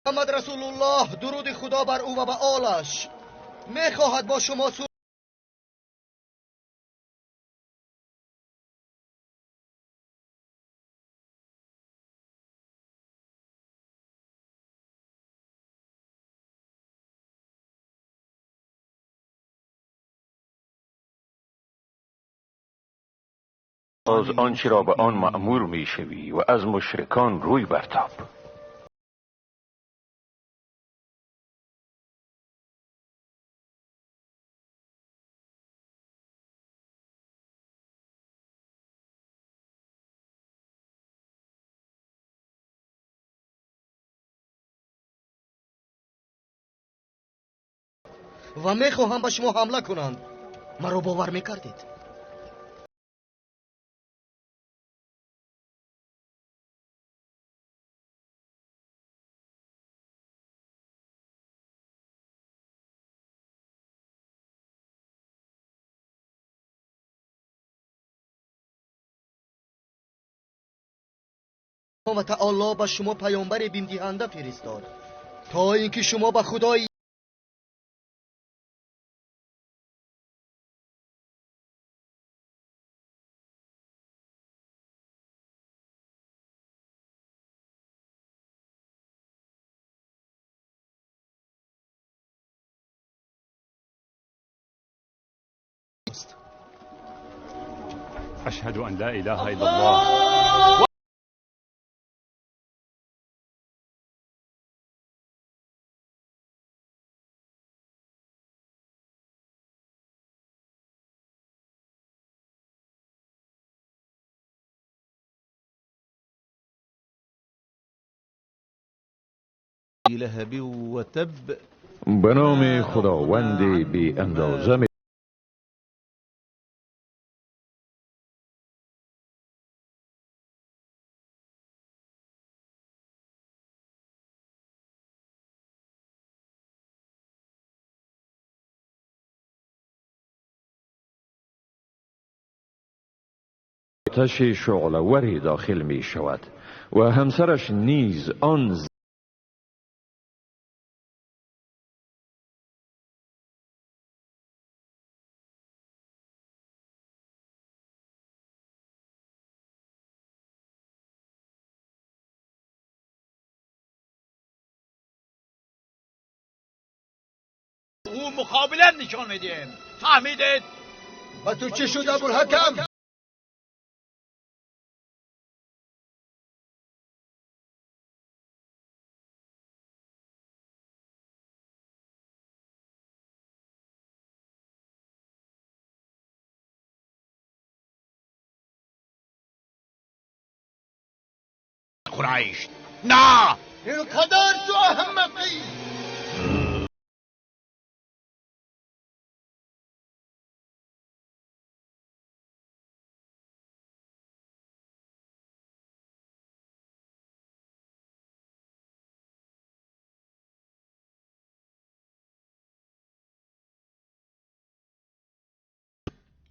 Муҳаммад Расулуллоҳ, дуруди Худо бар ӯ ва ба олаш, мехоҳад бо шумо از آنچه را به آن مأمور میشوی و از مشرکان روی برتاب. و میخواهم به شما حمله کنند. مرا باور میکردید؟ و تعالی به شما پیامبر بیمدهنده فرستاد تا اینکه شما به خدای أشهد أن لا إله إلا الله. لهب وتب. به نام خداوند بی اندازه آتش شعله‌وری داخل می شود و همسرش نیز آن او مقابله نشان میدیم. فهمیدید؟ و تو چه شد ابوالحکم؟ قریش نه. اینقدر تو احمقی.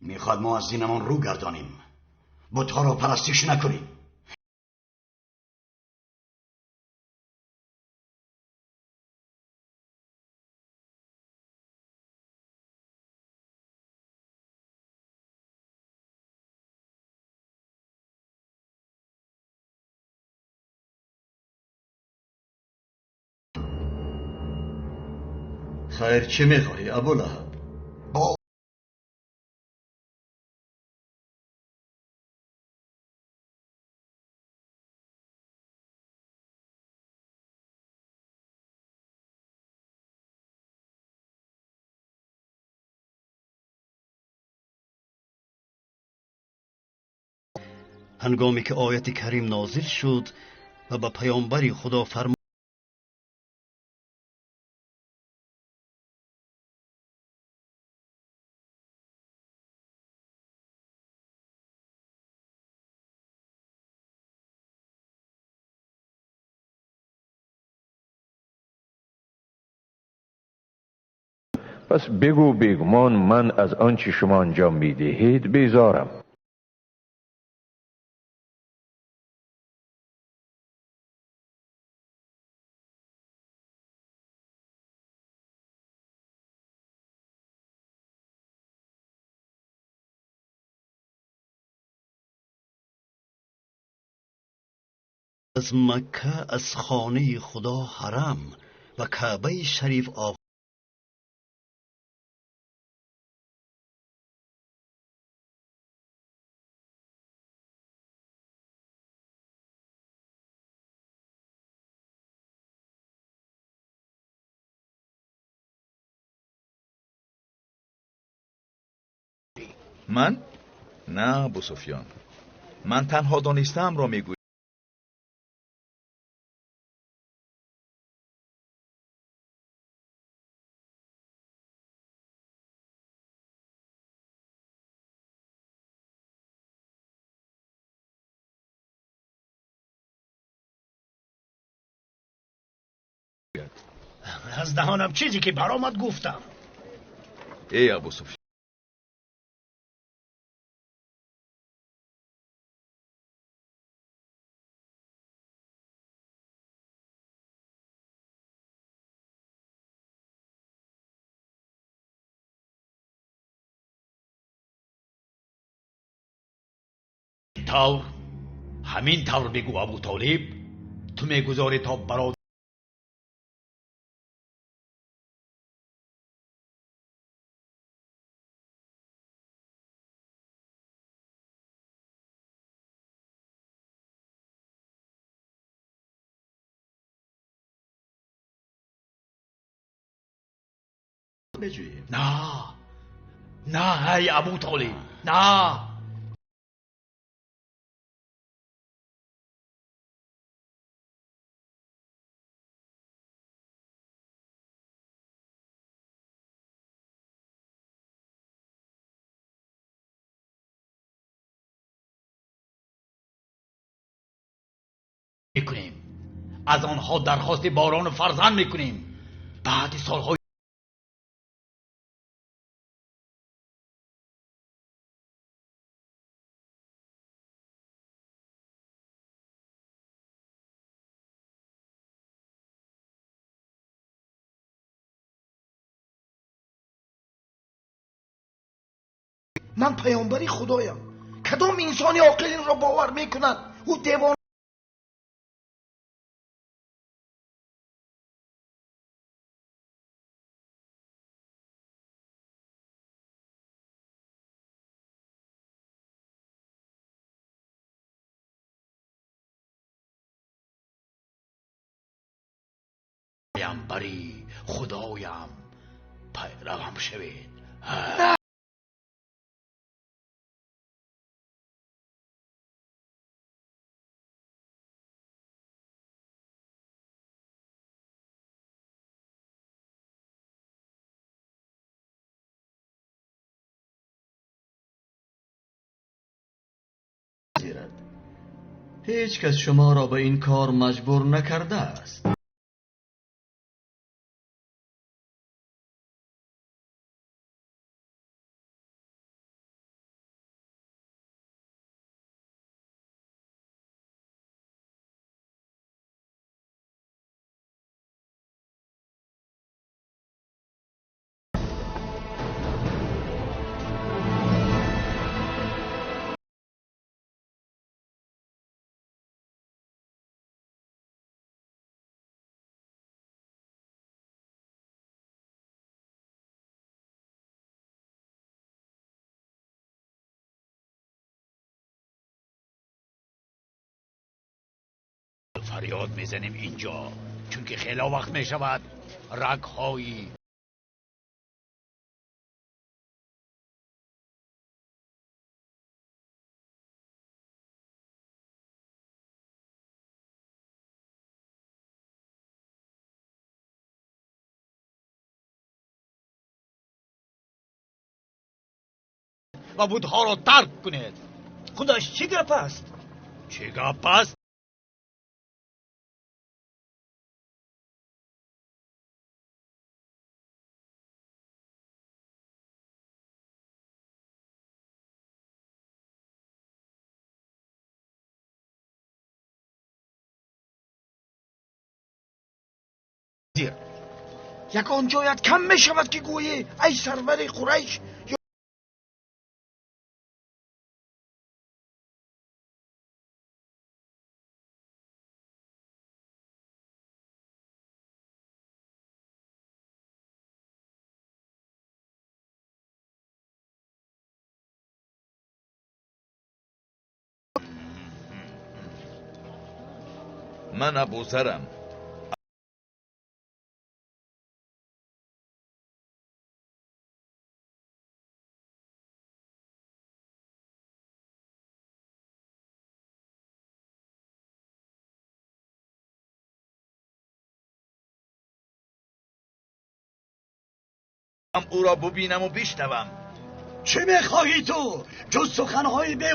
میخواد ما از دینمان رو گردانیم، بتها را پرستش نکنیم. خیر چه میخواهی ابولهب؟ با هنگامی که آیت کریم نازل شد و به پیامبر خدا فرمود پس بگو بیگمان من از آنچه شما انجام میدهید بیزارم. Аз Макка, аз хонаи Худо Ҳарам ва Каъбаи Шариф оғоз Ман? На, Абу Суфён. Ман танҳо донистаамро мегӯям. Аз даҳонам чизе ки баромад, гуфтам. Эй Абу Суфён. Тавр ҳамин тавр бигӯ, Абу Толиб, ту мегузорӣ то бародар بجوییم. На, на, эй Абу Толиб, на. Мекунем, аз онҳо дархости борону фарзанд мекунем баъди солҳои Ман паёмбари Худоям. Кадом инсони оқил инро бовар мекунад? Ӯ девона. Паямбари Худоям, пайравам шавед. Ҳеҷ кас шуморо ба ин кор маҷбур накардааст. Фарёд мезанем инҷо, чунки хело вақт мешавад рагҳои ва бутҳоро тарк кунед. Худаш чӣ гап аст? Чӣ гап аст? Ягон ҷоят кам мешавад, ки гӯӣ, ай сарвари Қурайш? Ман Абузарам. او را ببینم و بشنوم. چه میخواهی تو جز سخنهای بی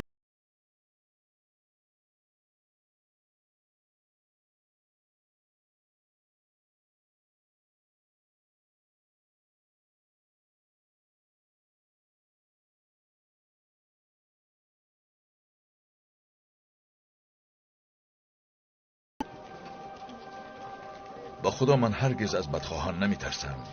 با خدا من هرگز از بدخواهان نمیترسم.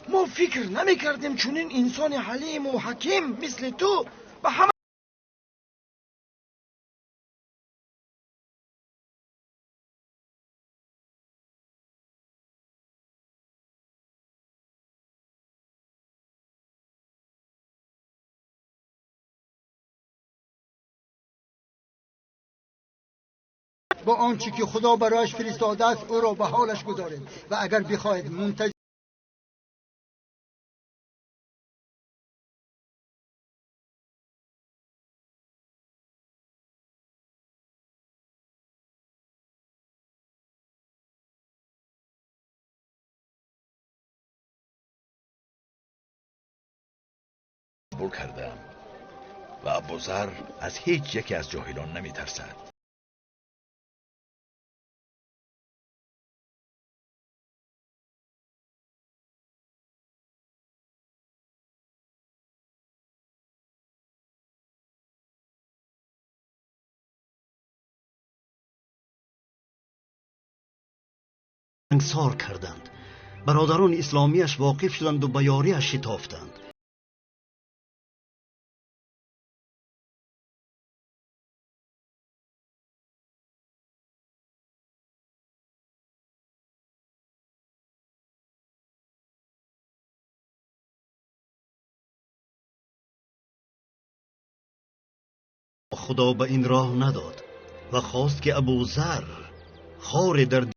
ما فکر نمیکردیم چنین انسان حلیم و حکیم مثل تو به همه با آنچه که خدا برایش فرستاده است او را به حالش گذارید و اگر بخواهید منتظر قبول کردم و ابوذر از هیچ یکی از جاهلان نمیترسد. سنگسار کردند. برادران اسلامیش واقف شدند و به یاریش شتافتند. خدا به این راه نداد و خواست که ابوذر خار در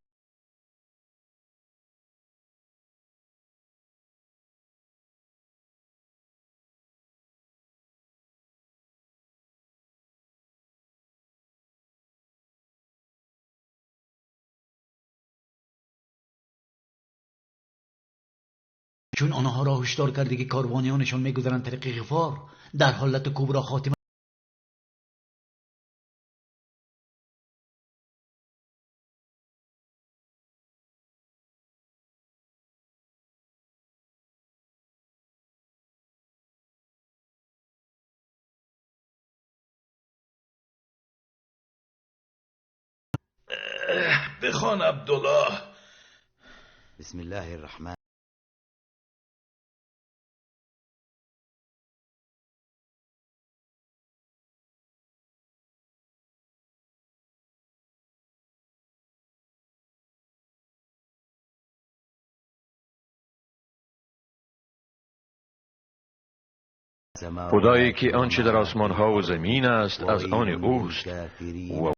چون آنها را هشدار کرده که کاروانیانشان میگذرند طریق غفار در حالت کبرا خاتمه بخوان عبدالله. بسم الله الرحمن. خدایی که آنچه در آسمان ها و زمین است از آن اوست و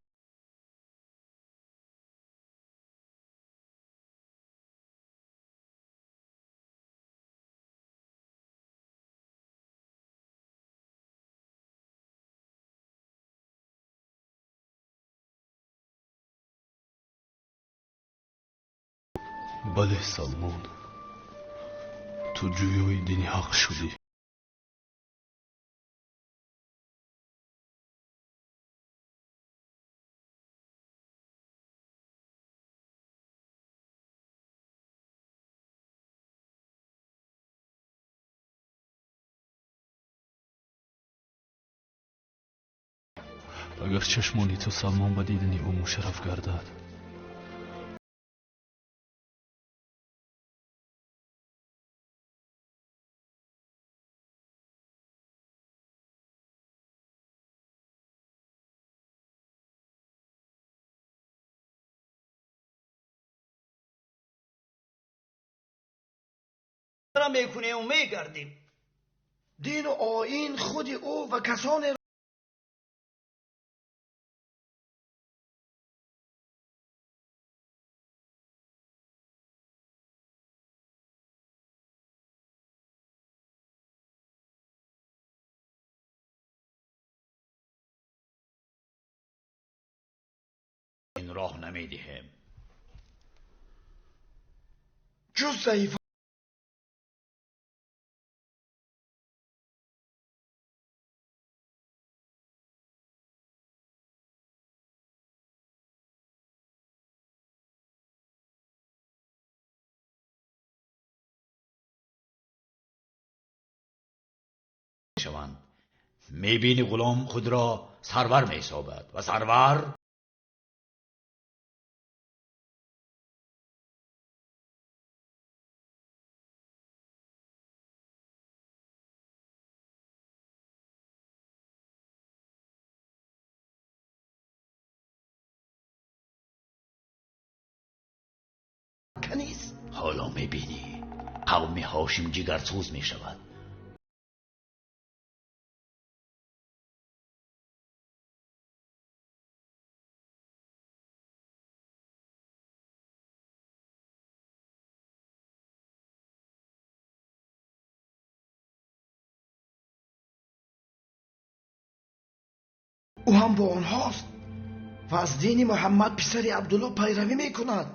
بله سلمان، تو جویای دین حق شدی. اگر چشمانی تو سلمان به دیدن او مشرف گردد، Мекунем ва мегардем. Дину оин худи ӯ ва касоне ин роҳ намедиҳем. Ҷуз заиф шаванд. Мебини ғулом худро сарвар меҳисобад ва сарвар каниз. Ҳоло мебинӣ қавми Ҳошим ҷигарсӯз мешавад. Ӯ ҳам бо онҳост ва аз дини Муҳаммад писари Абдулло пайравӣ мекунад.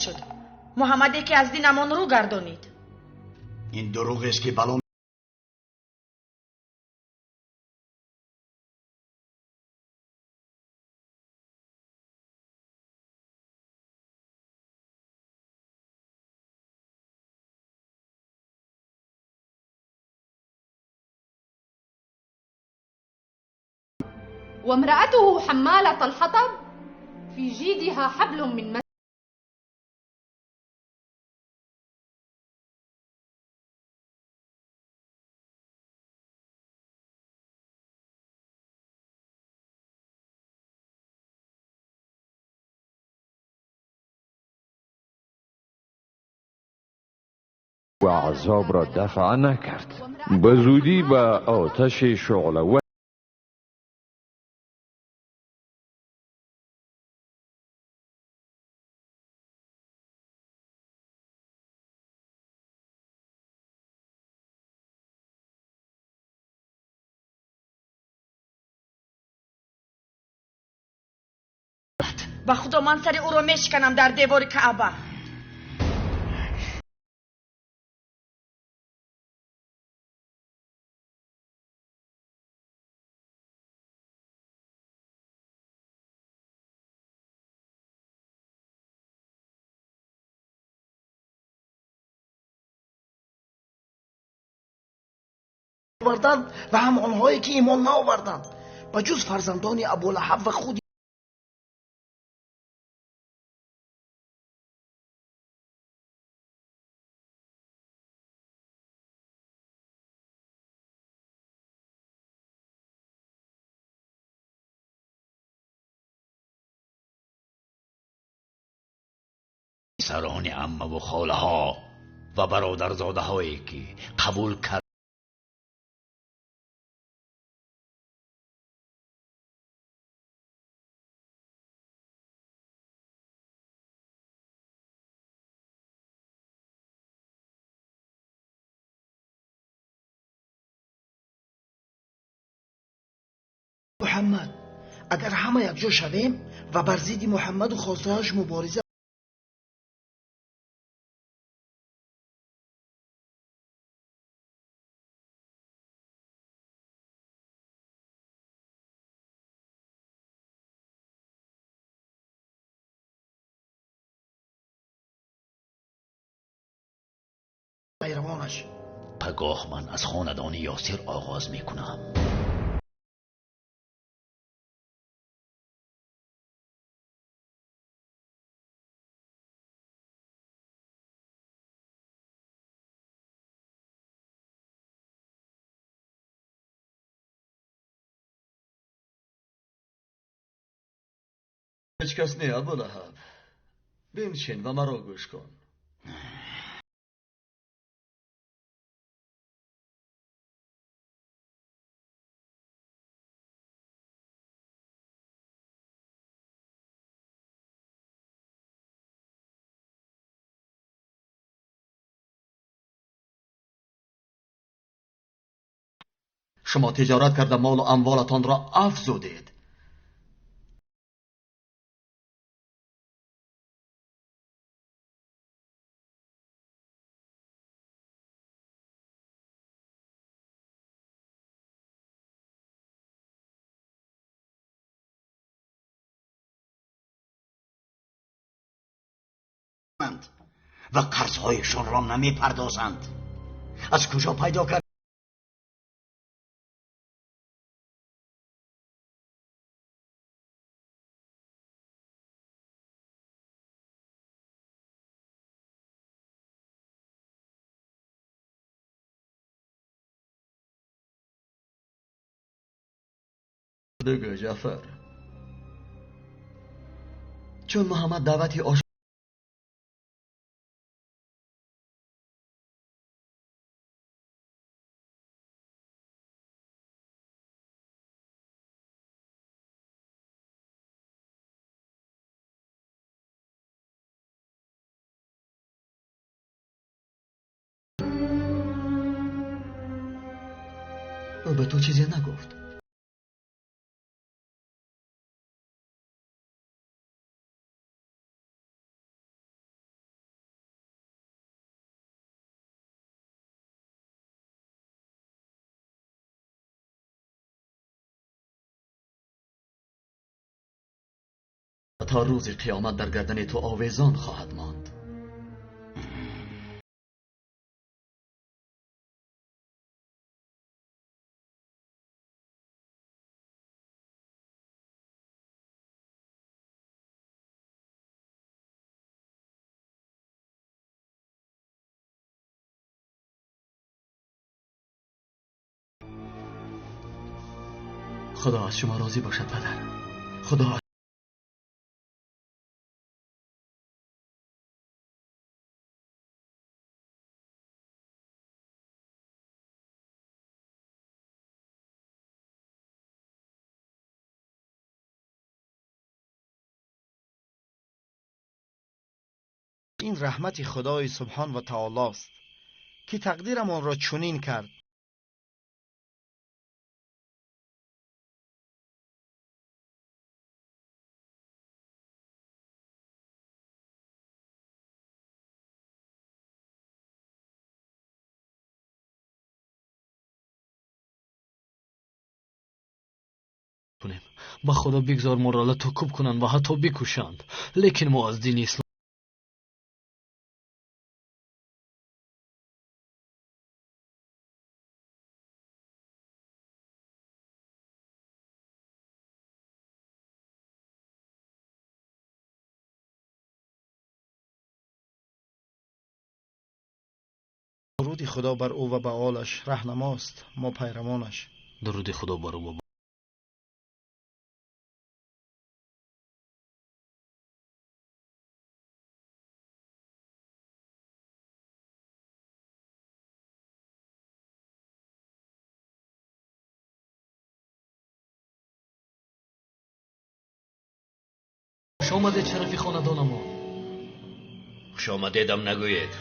Шуд. Муҳаммаде ки аз динамон рӯ гардонид. Ин дурӯғест ки бало وامرأته حمالة الحطب في جيدها حبل من مسد. و عذاب را دفع نکرد. به زودی به آتش شعله Ба худо ман сари ӯро мешиканам дар девори Каъба. Оварданд ва ҳам онҳое ки имон наоварданд ба ҷуз фарзандони Абулаҳаб ва худи Сарони аммаву холаҳо ва бародарзодаҳое ки қабул кард Муҳаммад. Агар ҳама якҷо шавем ва бар зидди Муҳаммаду хостаҳояш мубориза пайравонаш Пагоҳ ман аз хонадони Ёсир оғоз мекунам. Ҳеҷ кас не, Абу Лаҳаб. Биншин ва маро гӯш кун. Шумо тиҷорат карда молу амволатонро афзудед. Ва қарзҳояшонро намепардозанд. Аз куҷо пайдо кард? Бигӯ, Ҷаъфар, чун Муҳаммад даъвати ош ӯ ба ту чизе нагуфт. То рӯзи қиёмат дар гардани ту овезон хоҳад монд. Худо аз шумо розӣ бошад, падар. Худо Ин раҳмати Худои Субҳон ва Таолост, ки тақдирамонро чунин кард. Кунем. Ба Худо, бигзор моро лату кӯб кунанд ва ҳатто бикушанд, лекин мо аз дини ислом Дуруди Худо бар ӯ ва ба олаш, раҳнамост, мо пайравонаш. Дуруди Худо бар ӯ ва Хуш омадед, шарафи хонадонамон. Хуш омадедам нагӯед.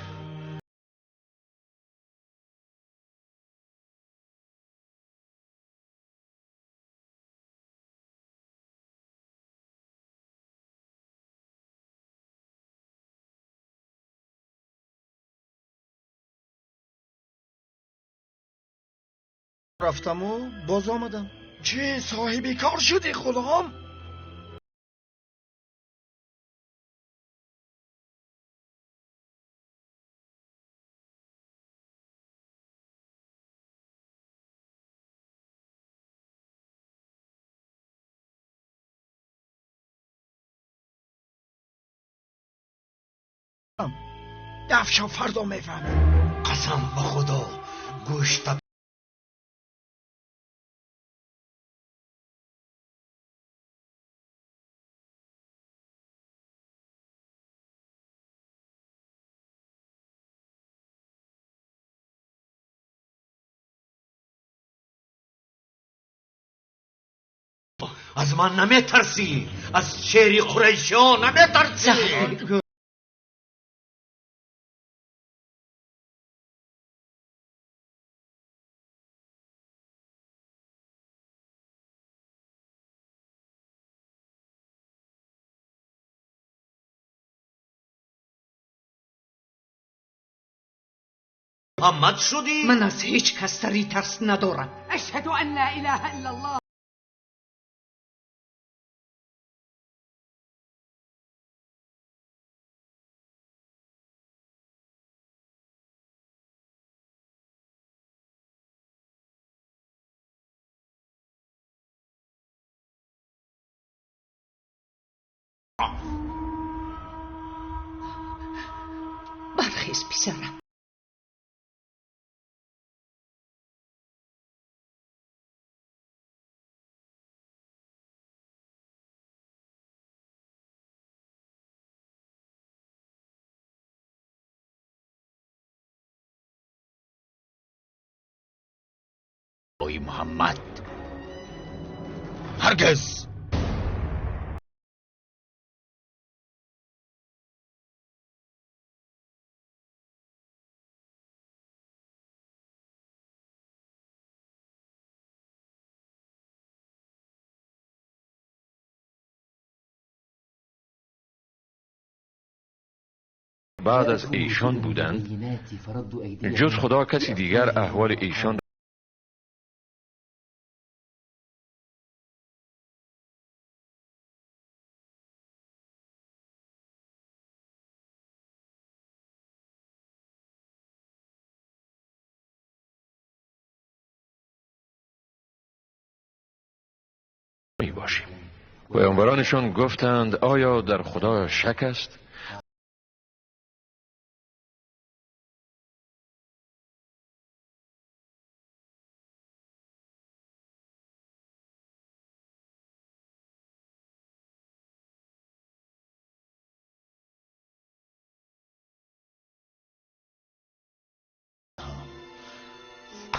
Рафтаму боз омадам. Чӣ, соҳиби кор шудӣ, ғулом? Дафша, фардо мефаҳмем. Қасам ба Худо, гӯшта. Аз ман наметарсӣ, аз шери қурайшиҳо наметарсӣ. Муҳаммад шудӣ? Ман аз ҳеҷ кас сари тарс надорам. Ашҳаду ан ла илаҳа иллаллоҳ. Бархез, писарам. Ой Муҳаммад, ҳаргиз. بعد از ایشان بودند، جز خدا کسی دیگر احوال ایشان می باشیم. پیامبرانشان گفتند آیا در خدا شک است؟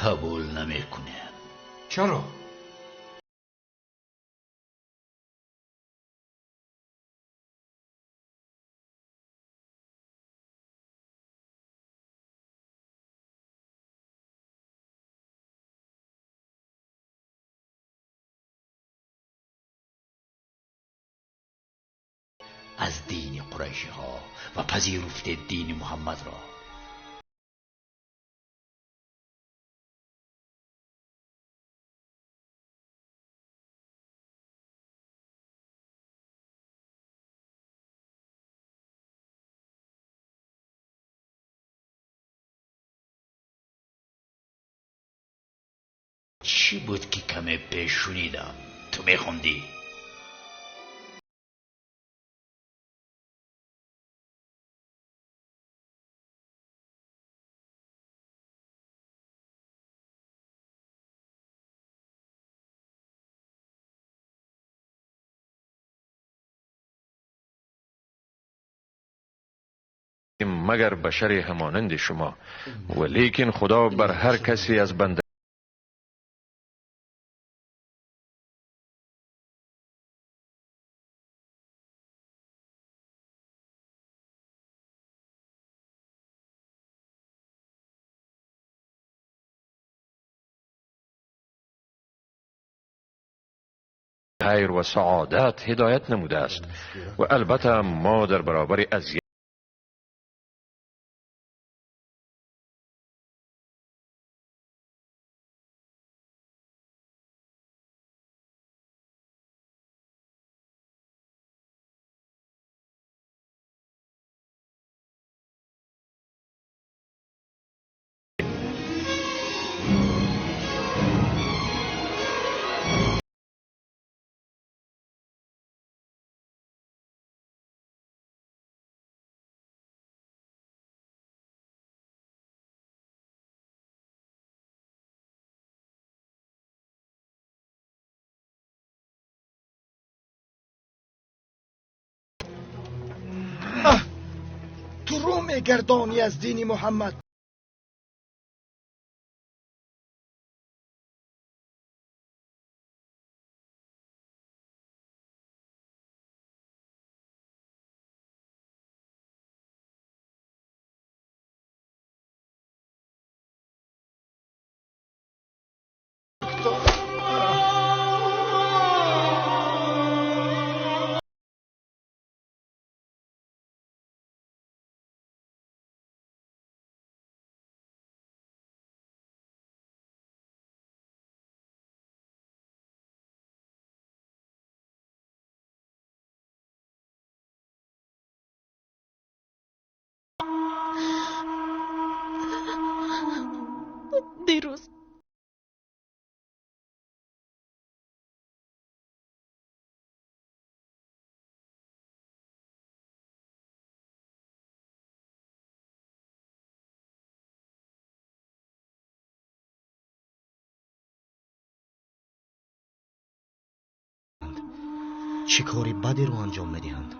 قبول نمیکنیم. چرا؟ از دین قریشی ها و پذیرفته دین محمد را. چی بود که کمی پیش شنیدم تو میخوندی؟ مگر بشر همانند شما، ولیکن خدا بر هر کسی از بنده خیر و سعادت هدایت نموده است و البته ما در برابر اذیت تو رو میگردانی از دین محمد. Чӣ кори бадеро анҷом медиҳанд?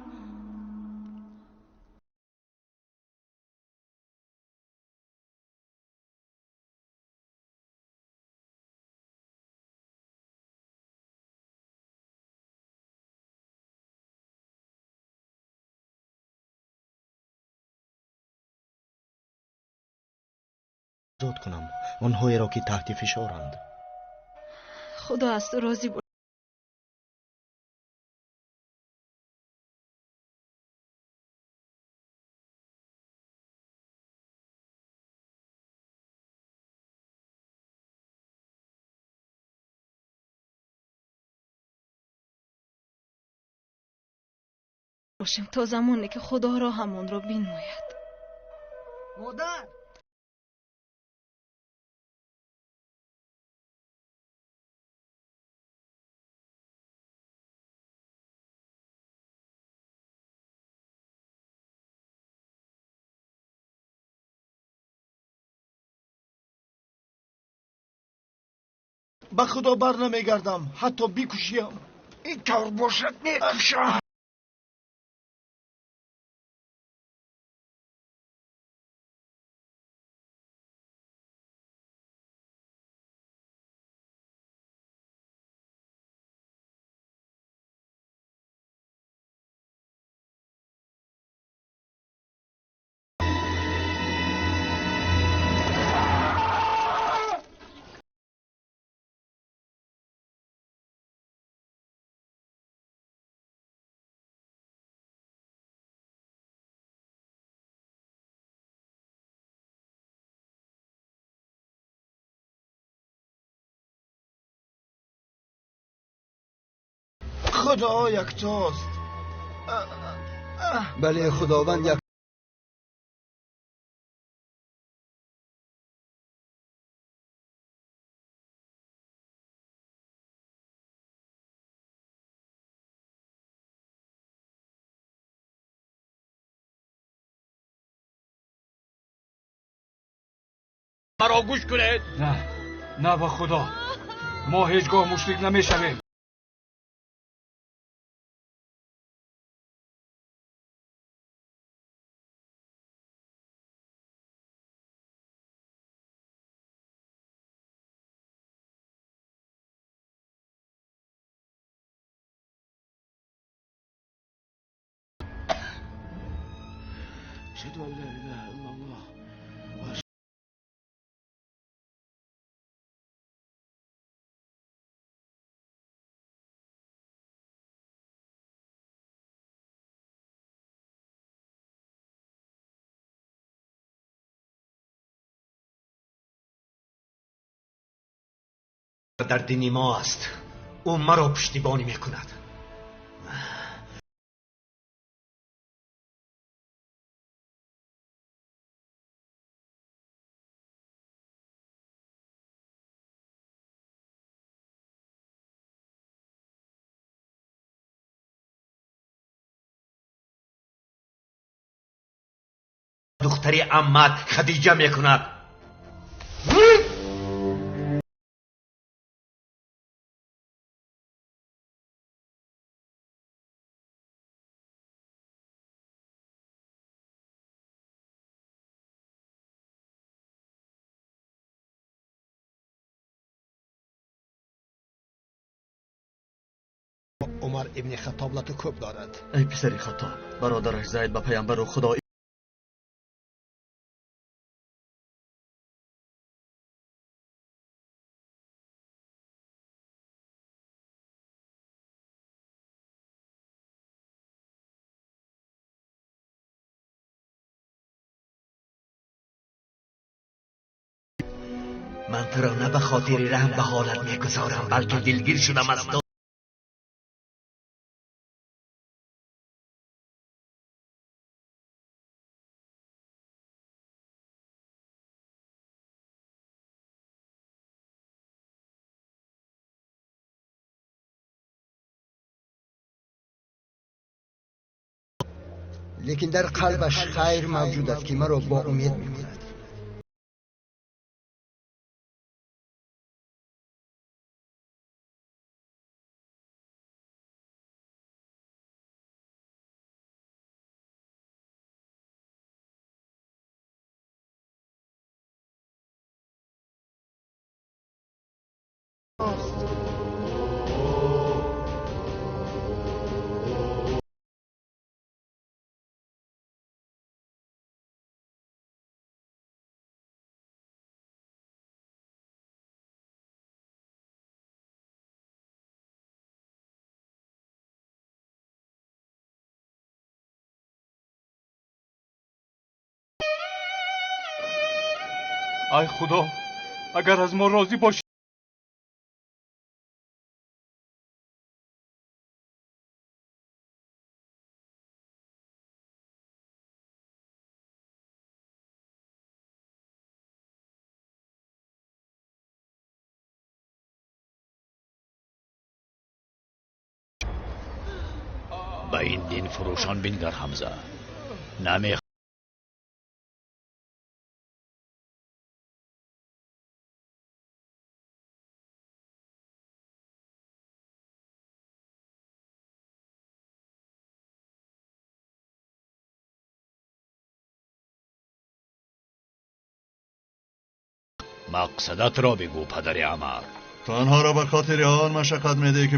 Озод кунам онҳоеро, ки таҳти фишоранд. Худо аз ту розӣ бошем то замоне ки Худо роҳамонро бинмояд. Модар! Ба Худо бар намегардам, ҳатто бикушиям. Ин тавр бошад, мекушам. Худо яктост. Бале, Худованд як. Маро гӯш кунед. На, на, ба Худо, мо ҳеҷ гоҳ мушрик намешавем. أشهد أن لا إله إلا الله. Дар дини мо аст. Ӯ маро пуштибонӣ мекунад. Духтари аммат Хадиҷа мекунад. Умар ибни Хаттоб лату кӯб дорад. Эй писари Хаттоб, бародараш Зайд ба паямбару Худо Ман туро на ба хотири раҳм ба ҳолат мегузорам, балки дилгир шудам аз ту. Лекин дар қалбаш хайр мавҷуд аст, ки маро бо умед мекунад. Ай Худо, агар аз мо розӣ бошӣ. Ба ин дин фурӯшон бингар, Ҳамза. Наме мақсадатро бигӯ, падари Амар. Ту онҳоро ба хотири он машаққат медиҳӣ, ки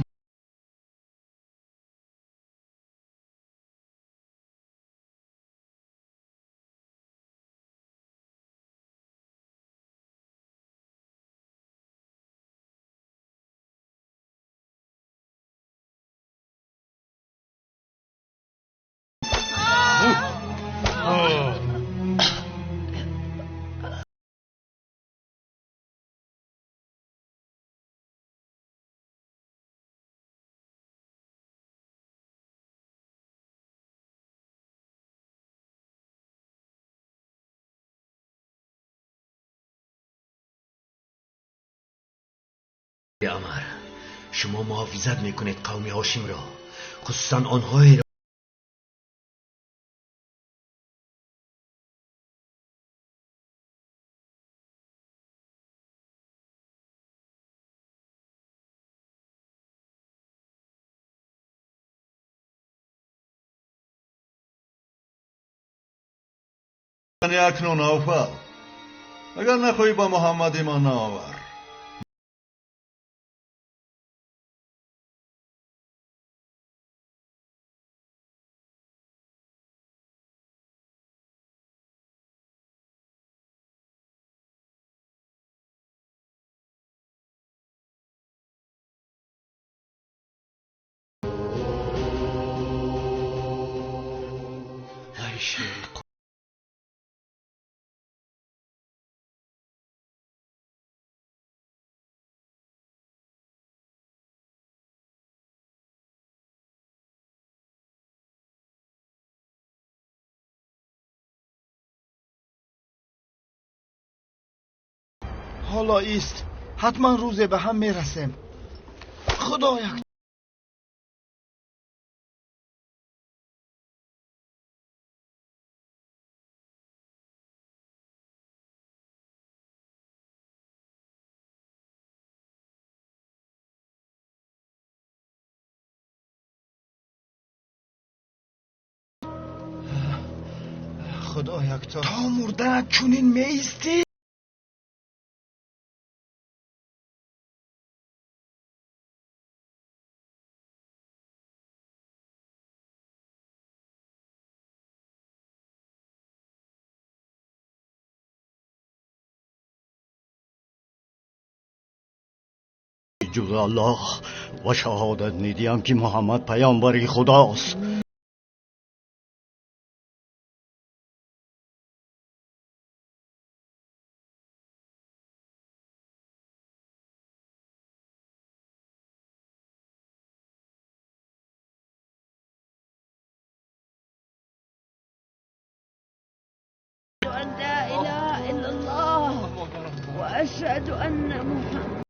Амар, шумо муҳофизат мекунед қавми Ҳошимро, хусусан онҳоеро акнун Навфал, агар нахоҳӣ ба Муҳаммад имон наовар. Ай шери Ҳоло ист, ҳатман рӯзе ба ҳам мерасем. Худоя. Худо якто. То мурданат чунин меистӣ? Ҷуз Аллоҳ ва шаҳодат медиҳам, ки Муҳаммад паёмбари Худост. أن لا إله إلا الله وأشهد أن محمد